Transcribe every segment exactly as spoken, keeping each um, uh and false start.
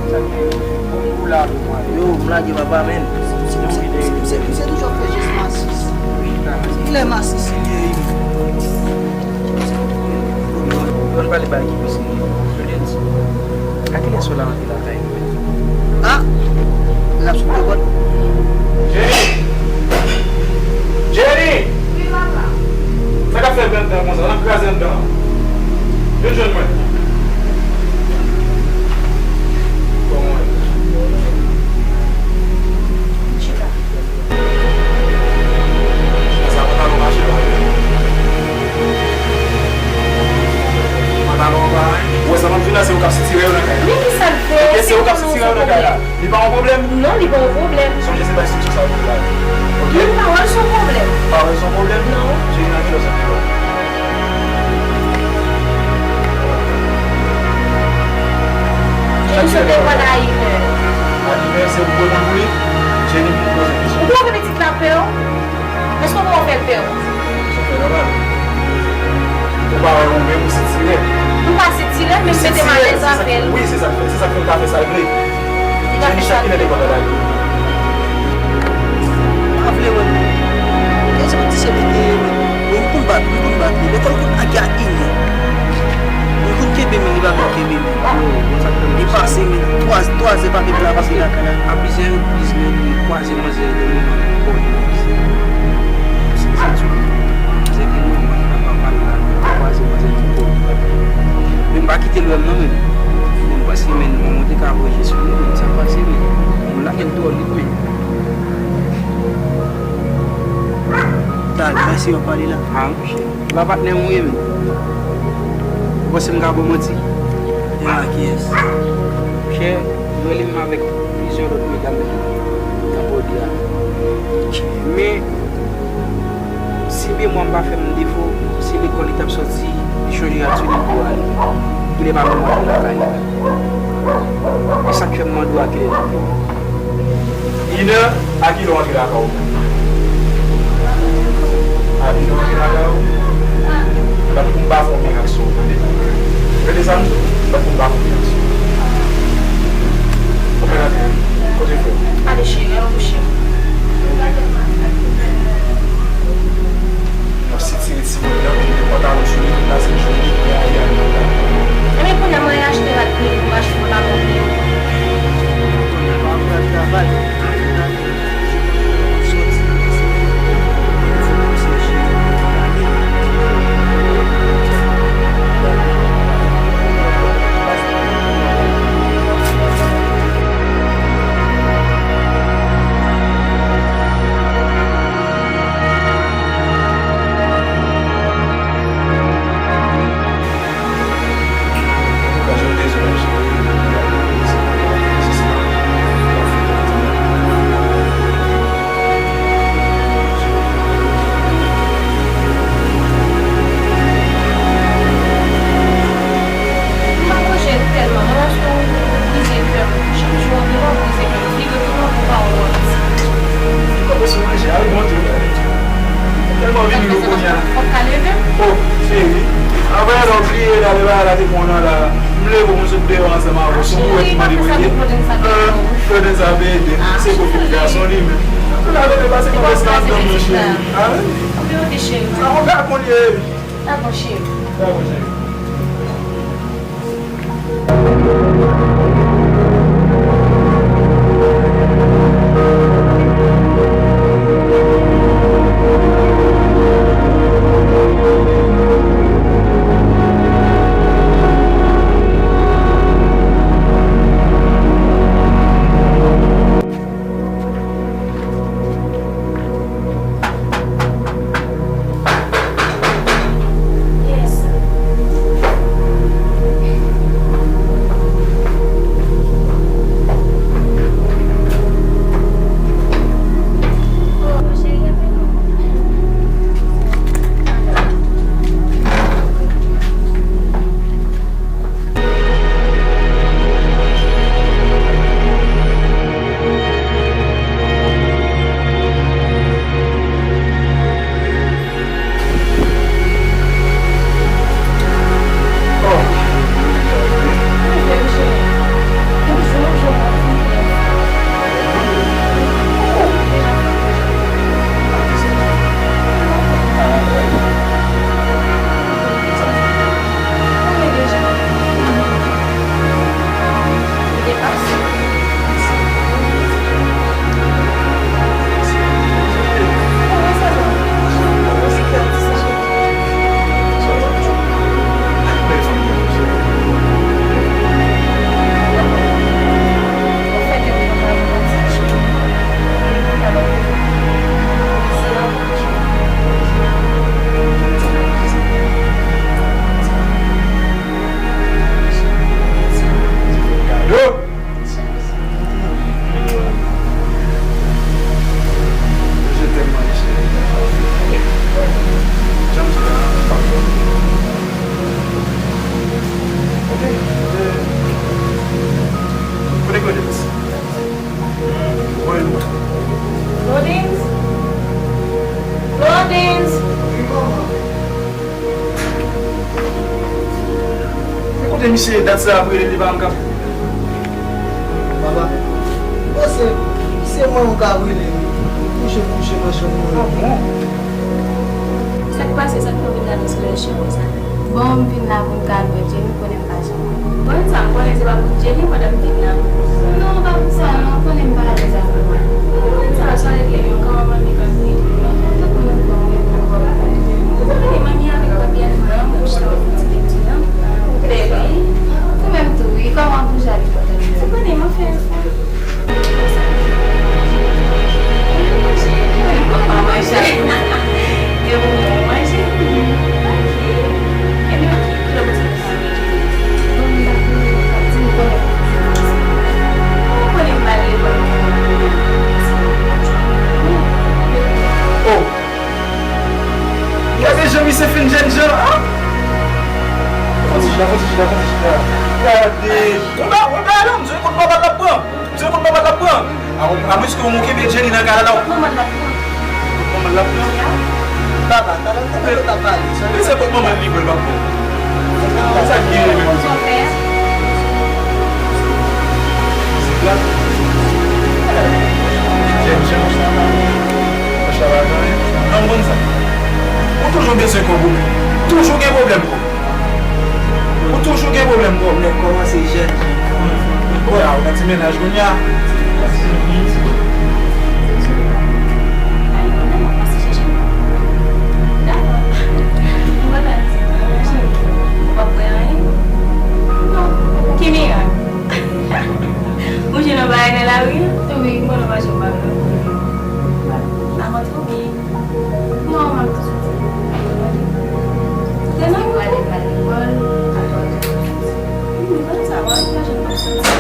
Yo, m lage papa, men. Misye, misye, misye, misye toujou ap fè jès masis. Kilè masis li ye, wi. Yo, n pale bagay ki pi serye. Yo te di, a kilès w la antre lakay mwen? Ah! L ap sou pòt. Jenny! Jenny! Wi, papa. Sa k ap fè anndan konsa? N ap kraze anndan an. Vin jwenn mwen. Kòman w ye? Chita. Chita sa, pantalon mache la. Pantalon an pa anyen. Ou wè sa m ap di w la, se ou k ap sitire yo nan kay la. Men ki sa l fè? Ok, se ou k ap sitire yo nan kay la. Li pa yon pwoblèm? Non, li pa yon pwoblèm. Sonje se pa estriksyon sa yo pou la. Ok? Pawòl se yon pwoblèm. Pawòl se yon pwoblèm? Non. Jenny nan kilè w sot devan? Jenny sot devan a inè. A inè, se ou k reponn pou li? Jenny vin poze kesyon. Ou twonpe pitit la pè w? Èske w pran fè l pè w? Sa fè nòmal. Ou pa wè ou menm ou sitire. M pa sitire, men m mete m alèz avè l. Wi, se sa k fè, se sa k fè l ka fè sa l vle. Li pa fè sa l vle. Jenny, chak kilè lekòl la lage? Pa vle wè m. Kèlkeswa ti sèvis li ye, men m konn bat, m konn bat li. Lekòl konn lage a inè. M konn kenbe men, li pa konn kenbe men. Li pase men twa, twa zè pa kenbe la, pase lakay la. A plizyè repriz, men li kwaze manzè de moman nan kò li. Se, se di manzè gen manman nan papa l la, li kwaze manzè nan kò li. Men m pa kite l wè m non, men. Men m panse, men, manman te ka voye sou li, men sa pase, men. M lage l twò lit, men. Dal, mèsi w ap pale la. Ah, monchè. Ou pa patnè m ou ye, men. Ou panse m ka ba w manti? Devan kiyès? Monchè, m rele m avèk plizyè lòt medam nan bòdè a. Men, si memwa m pa fè m defo, se lekòl li t ap sòti, li chonje a ti li pou ale. Kilè pa memwa li lakay li. E sa k fè m mande w a kilè l antre. Inè, a kilè w antre lakay ou? A inè w antre lakay ou? Bat pou m pa fè w mirak sou ou, tande? Tande sa m di w? Bat pou m pa fè w mirak sou ou. Ou konn antre? Kote frè w? Ale cheri, al kouche. Ap sitire timoun nan, mete pantalon sou li, tout la se joli, li ale anndan. Ebyen, kounye a, mwen achte rad pou li, pou m achte yon laptop pou li. Kounye a, pa vle al travay. M pa manje l tèlman, non, paske ou brize kè m. Chak jou w antre la, ou brize kè m. Vire tou nan pou pawòl w ap di. Ou kòmanse manje a, wi, bon Dye. Tèlman vini yo kounye a. Fòk ka leve m. Oh, cheri. Anvan yè la, w bliye la, lè bagay la te bon nan la. M leve w, m sot deyò ansanm avè w. Se ou ki mande pou ede. Claudine sa pe ede. Se pou gason li menm. Ou la leve pase konfyans nan anndan, monchè. Ah wi. Sa yon gakon li ye. Dakò, cheri. Dakò, cheri. Yo! Je t'aime, ma chérie. Janm di la, pa fò. Ok, eh, kote Claudens? Voye nou. Claudens? Claudens? Wi, manman. Men kote misye ye, dat sa ap rele li pa janm ka. Papa, m panse se mwen ou ka rele wi. Kouche, kouche nan chanm mwen. Ah bon? Sa k pase, sa k fè w vin la nan soulèy chan konsa? Bon, m vin la pou m ka jwenn Jenny, konnen m pa janm wè l. Bon, sa m konnen se pa pou Jenny pandan m vin la. Non, pa pou sa, non, konnen m pa alèz avè l. Bon, sa, sa regle yon kòman manmi k ap di. Ou konnen manmi avèk papi a nan menm chita w fè ti lekti la. Bèl wi. Ou menm tou, wi, kòman pou jale pandan m la? Ou konnen m ap fè. Oh! Gade jan misye fin jènjan, a! Fò ti chita, fò ti chita, fò ti chita. Gade. Ou pa, ou pa la, m di kote papa l ap pran. M di kote papa l ap pran. A, a mwens ke ou kenbe Jenny nan kay la, ou. Kot manman l ap pran? Kot manman l ap pran? Papa, talè m te konn yo t ap pale. Men se kot manman l li pran, l ap pran. Sa k genyen menm? Mizik la. Jènjan. Machallah, gade. An konn sa. Ou toujou bezwen kòb ou menm. Toujou gen pwoblèm kòb. Ou toujou gen pwoblèm kòb. Nèg kòmanse jèn. Kounye a, ou nan ti mennaj kounye a. Ki mirak? Ou jwenn yon bagay nan lari a? Wi. Bon, nou pa jwenn bagay nan lari a. Avan tou byen. Non, m ap tou soti. Demen ou tou? Mwen pral lekòl, apre m ap tou soti. Hmm, konn sa, w ap pa janm p ap soti.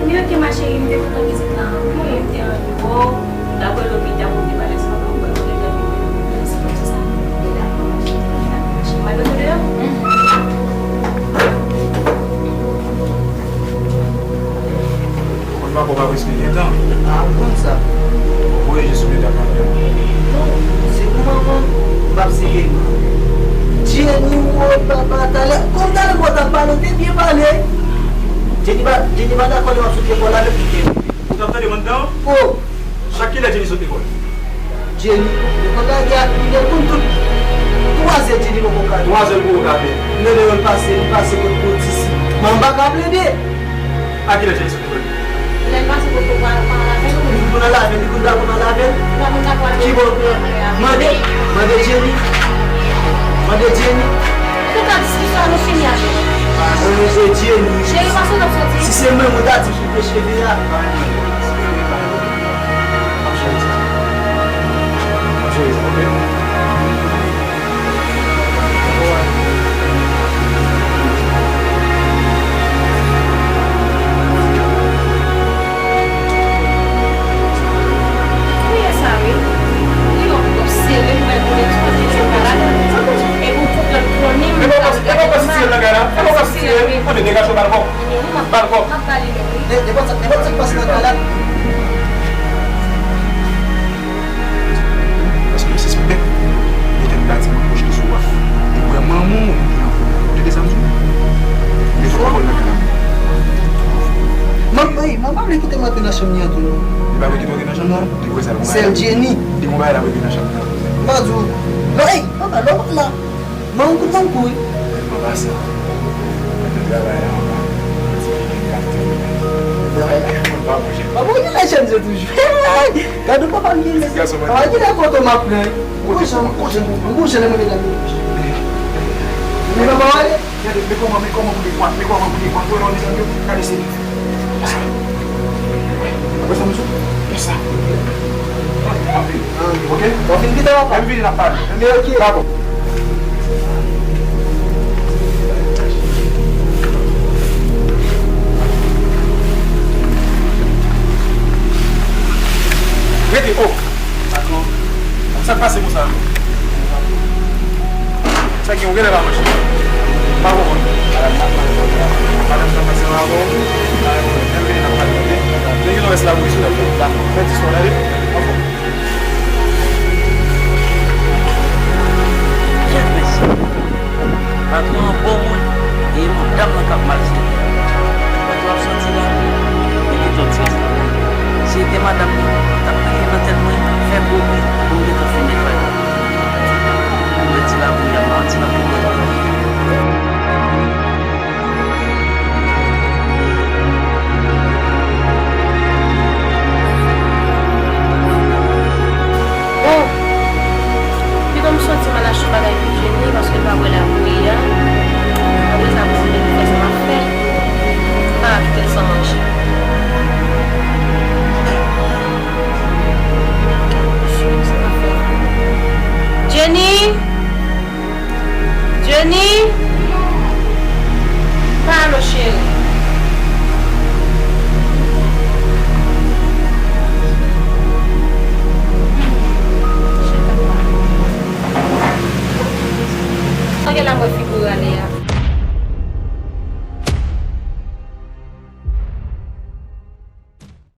Ebyen, oke, ma chérie, m te kontan vizit la anpil, m te anvi wè w. M t ap wè lopital pou m te pale sou papa m, m pral kote gade mwen. Mèsi pou tout sa. E dakò, ma chérie, dakò, ma chérie. M ap rete deyò. Konn papa w pa prèske gen tan. A, ou konn sa. Voye je sou leta kanmenm. Non, se pou manman, m p ap sere. Jenny, woy, papa, talè, kòm talè w t ap pale, w te byen pale. Jenny pa, Jenny pa dakò lè w ap sot lekòl avè l. Ou t ap tande m anndan? Oh! Chak kilè Jenny sot lekòl? Jenny, lekòl la gen ak li, li konn tout. Twazè Jenny poko ka. Twazè l poko ka fè. Mwen lè l pase, li pase kot Otis. Manman pa ka plede. A kilè Jenny sot lekòl? Lè l pase kot poko pa al avè l. Li konn al avè l, li konn dakò al avè l. Li pa konn dakò al. Kibò? Mande, mande Jenny. Mande Jenny. Tout an diskisyon nou fini avè l. Mande Jenny. Cheri, pase n ap soti. Si se mwen, mwen ta di koupe cheve a. Kounye sa wi, li yon koup sere, mwen konnen ti kote se pa la. E pou tout lòt konnen. E pa pase, e pa pase tire nan kay la. E pa pase tire. Tande, degaje w, ba l kò. Ba l kò. M ap pale menm wi. Nenpòt sa, nenpòt sa k pase nan kay la. Paske m sispèk, petèt Batiman pwoche sou w. Li kwè manman w, ou tande sa m di w? Li fè pawòl nan kay la. Manman, ey, manman pa vle kite m antre nan chanm li an tou non. Li pa vle kite w antre nan chanm nan? Li kwè sa l gon bagay. Sèl Jenny. Li gon bagay l ap regle nan chanm nan. M pa di w. Non, ey, papa, non, papa. Mankou, mankou wi. Anba sa, mwen te travay la anba. Mwen di ki gen kafeterya. Mwen pa manje. Papa, ou gen lè chèn se toujou. Gade papa m gen lè. Papa gen lè foto m ap pran. Kote, kote, kote? M gon jan nan mwen medam yo. Men papa w ale. Gade, men kòman, men kòman pou dekwat, men kòman pou dekwat. Wè non, mezanmi, gade se. Wè sa m sou? Fè sa. Ok? W ap vin pita, papa? Lè m vini, n ap pale. Ebyen, ok. Dakò. Mwen, Oh! Sa k pase konsa? Sa gen yon genlè pa manche. Pa konprann. Madanm nan pase anvan w. Menm vini nan pale tande. Men gen yon rès la pou isit. Fè ti swa tande. Anfòm. Patwon an bon moun, e madanm nan k ap maltrete l. Patwon ap soti la, li kite w ti rès la. Si se te madanm li, li t ap peye nan tèt mwen, fè gwo bri, pou m gentan fin netwaye la. Mwen di la pou y ap, mwen di la pou mwen. Bon, pito m soti m al achte bagay pou Jenny, paske l pa wè la pou ye a. Apre sa, pou mwen fè sa m ap fè. M pa ka kite l san manje. Jenny! Jenny! Pa alo, cheri. Sa gen la mwen figure ale a.